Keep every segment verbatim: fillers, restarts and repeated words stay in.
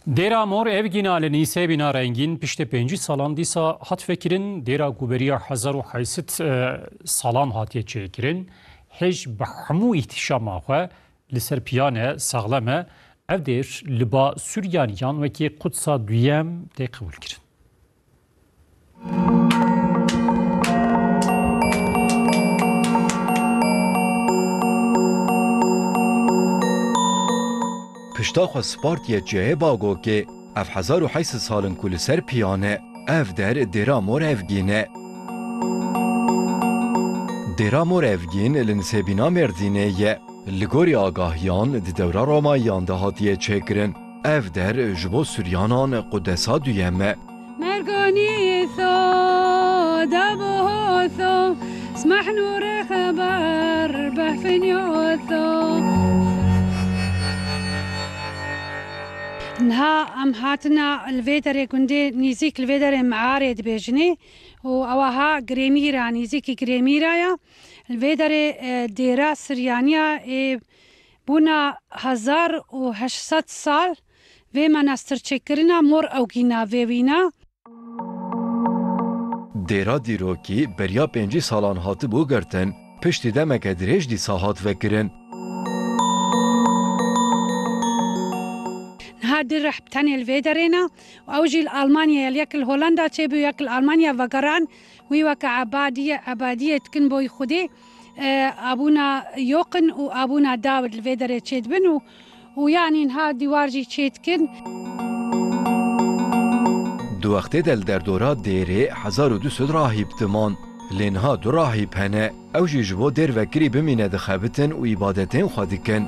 Dêra Mor Evgîna li Nîsebîna Rengîn piştê pêncî salan dîsa hat vekirin. Dêra ku beriya hezar û heyt sed, e, salan hatiye çêkirin. Hêj bi hemû îhtîşama xwe li ser piyan e, saxlem e. Ev dêr li ba Suryaniyan wekî Qudsa Duyem tê qebûlkirin. Pişta xwe spartiye cihê Bagokê, ev hezar û heyt sed sal in ku li ser piyan e. Ev der Dêra Mor Evgîn e. Dêra Mor Evgîn li Nisêbîna Mêrdînê ye. Li gorî agahiyan di dewra Romayiyan de hatiye çêkirin. Ev der ji bo Suryanan Qudesa Duyem e. Mergonî so, dabo so, smeh nûrê xeber behfin yo so. Niha em hatina li vê derê gundê, nîzîk li vê derê Mearê dibêjinê û ewa ha Girêmîra, nîzîkî Girêmîra ya. Li vê derê, e, dêra Siryaniya ê bûna hezar û heşt sed sal vê menastirçêkirina Mor Ewgîna vê wîna. Dêra dîrokî beriya pêncî salan hatibû girtin, piştî demeke dirêj dîsa hat vekirin. Niha du rih bi tenê li vê derê ne û ew jî li Almanya ye, yek li Holanda çêbû, yek li Almanya vegeran. Wî weke ebadiyê, ebadiyê dikin boy Xwedê, e, abûna yoqin û abûna dawid li vê derê çêdibin û, û yanî niha dîwar jî çêdikin. Di wextê de li derdora dêrê hezar û du sed rahîb diman. Lê niha du rahîb hene. Ew jî ji bo dêr vekirî bimîne dixebitin û îbadetên xwe dikin.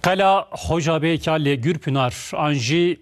Qela Hocabêka Lêgûrpinar an jî